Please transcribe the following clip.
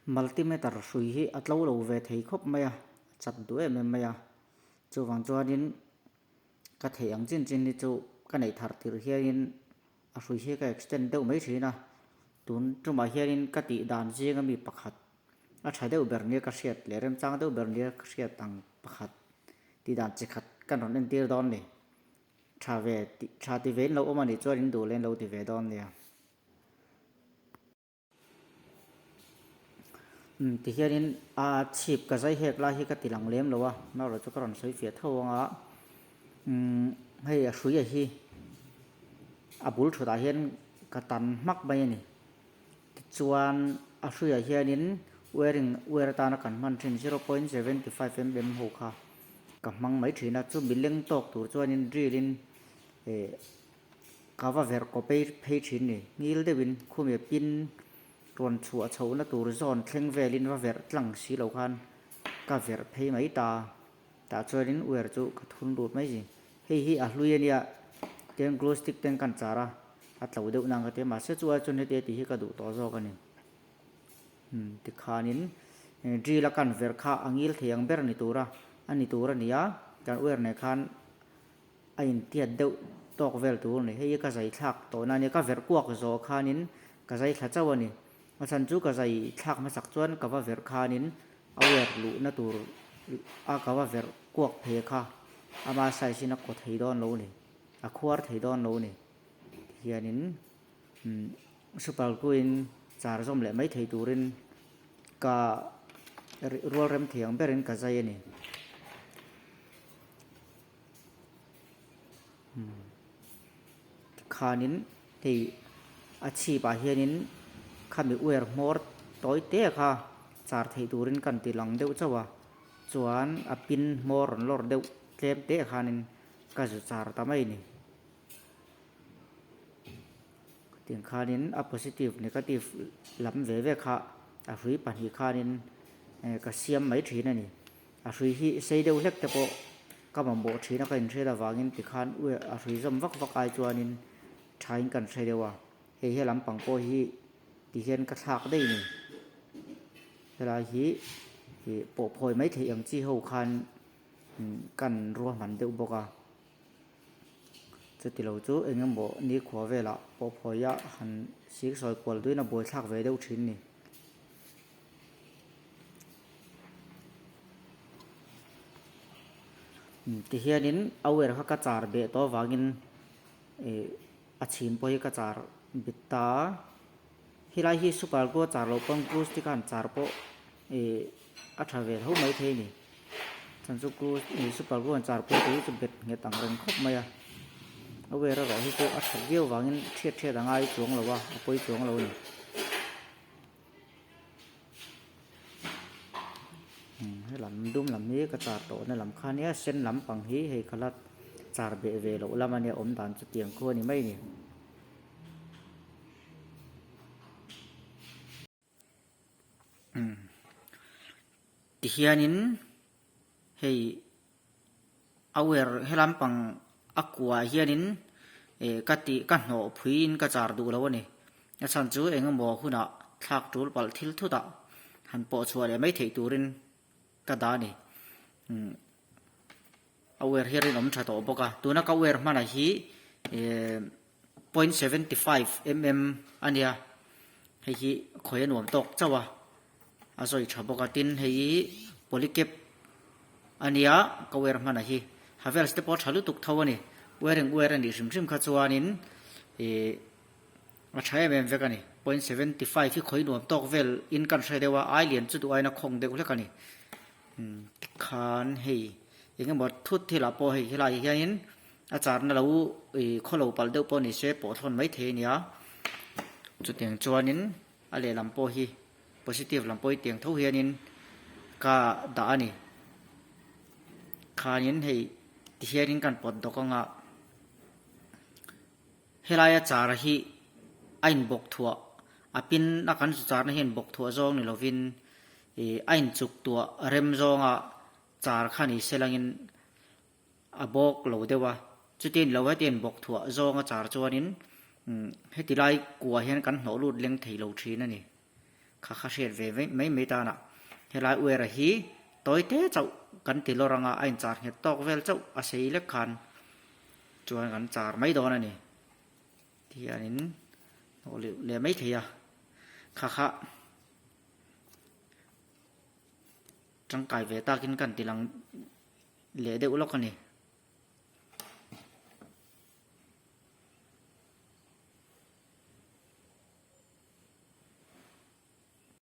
Multimeter hrui hi a tlo lo ve thei khawp mai a, a chat duh em em mai a. Chuvang chuanin ka theih ang chin chin hi chu ka neih thar tirh hianin a hrui hi ka extend deuh mai thin a. Tun tumah hianin ka tih dan zinga mi pakhat a tha deuh ber nia ka hriat leh remchang deuh ber nia ka hriat ang pakhat tih dan chi khat kan rawn entir dawn ni. Tha ve tih tha ti ve in lo awm a nih chuan in duh leh in lo ti ve dawn nia. Umm ti hianin a chhip ka zai hek lai hi ka ti lang lem lo a, amaherawhchu chu ka rawn sawi fiah tho ang a, umm hei a hruia hi a bul thutah hian ka tan hmak mai a ni. Tichuan a hruiah hianin wiring wire atana kan hman thin 0.75 mm ho kha ka hmang mai thin a, chumi leng tawk tur chuanin drill in eh ka va verh kaw phei phei thin ni. Ngil deuhin khumi pin rawn chhuah chhohna tur zawn thleng velin va verh tlang si lo khan ka verh phei mai ta. Tah chuanin wire chu ka thun lut mai zing. Hei hi a hlui a nia, tiang glue stick ten kan char a, a tlo deuh nang ka ti a, mahse chu ai chuan heti a tih hi ka duh tawh zawk a ni. Umm tikhanin drill a kan verh kha a ngil thei ang ber ni tur a, a ni tur a ni a, kan wire nen khan a intiat deuh tawk vel tur a ni. Hei hi ka zai thlak tawh na a nia, ka verh kuak zawh khanin ka zai thla chauh a ni. A chhan chu ka zai thlak hmasak chuan ka va verh khanin a wire luhna tur a ka va verh kuak phei kha ama size in a kaw thei dawn lo a ni, a khuar thei dawn lo a ni. Tihianin super glue in char zawm leh mai thei turin ka rual rem thei ang berin ka zai a ni. Tikhanin hei a chhipah hianin khami wire hmawr tawi te kha char theih turin kan ti lang deuh chauh a, chuan a pin hmawr rawn lawr deuh tlem te khanin ka zu char ta mai a ni. Tiang khanin a positive negative lam ve ve kha a hrui pahnih khanin ka siam mai thin a ni. A hrui hi sei deuh hlek te pawh ka mamawh thin a ka inhriat avangin tikhan ui a hrui zawm vak vak ai chuanin thain kan hre deuh a, hei he lampang pawh hi tihian ka thlak daih a ni. Helai hi ih pawh phawi mai theih ang chi ho khan kan ruahman deuh bawk a, chuti lo chu eng emaw nikhua velah pawh phawi a han siksawi kual duhin a buaithlak ve deuh thin a ni. Tihianin a wire kha ka char beh tawh avangin ih a chhim pawh hi ka char bit ta a, helai hi super glue a char loh pawn glue stick a han char pawh ih a tha ve tho maithei a ni. Chuan chu glue ih super glue an char pawh hi chu bet nghet ang reng khawp mai a, a wire erawh hi chu a that viau vangin thiat thiat a ngai chuang lo a, a pawi chuang lo a ni. Helam dum lam hi ka char tawh na lam kha ania sen lampang hi hei ka la char beh ve loh lam ania awm dan chu tiang khu a ni mai a ni. Tihianin hei a wire he lampang a kuah hianin ih ka tih ka hnawh phuiin ka char duh lo a ni. A chhan chu eng emaw hunah thlak tul palh thil thutah han pawh chhuah leh mai theih turin ka dah a ni. Umm a wire hi rinawm tha tawh bawk a, tuna ka wire hmanah hi ih 0.75 mm a nia, hei hi khawi a nuam tawk chauh a, a zawi tha bawk a, tin hei hi polycap a nia ka wire hman a hi, Havells te pawh a tha lutuk tho a ni, wiring wire a nih hrim hrim kha chuanin ih a tha em em vek a ni, 0.75 hi khawi nuam tawk vel in kan hre deuh a, ai lian chu duh aiin a khawng deuh hlek a ni, tikhan hei eng emaw thut thil ah pawh hei helai ah hianin A charna lo ih khaw lo palh deuh pawh ni se pawh thlawn mai thei a nia. Chutiang chuanin a lehlam pawh hi positive lam pawh hi tiang tho hianin ka dah a ni. Khanin hei ti hianin kan pawt dawk anga helaia char hi a inbawk thuah a pin a kan zu charna hi a inbawk thuah zawng ni lovin ih a inchuk tuah rem zawnga char kha ni se langin A bawk lo deuh a, chutin lo hetian bawk thuah zawnga char chuanin heti lai kua hian kan hnawh lut leng thei lo thin a ni. Kha kha hriat ve mai mai tan a, helai uair a hi tawi te chauh kan ti lawr anga a inchar nghet tawk vel chauh a sei lek khan chuan kan char mai dawn a ni. Tihianin hnawh leh leh mai thei a, kha kha tangkai ve takin kan ti lang leh deuh lawk a ni.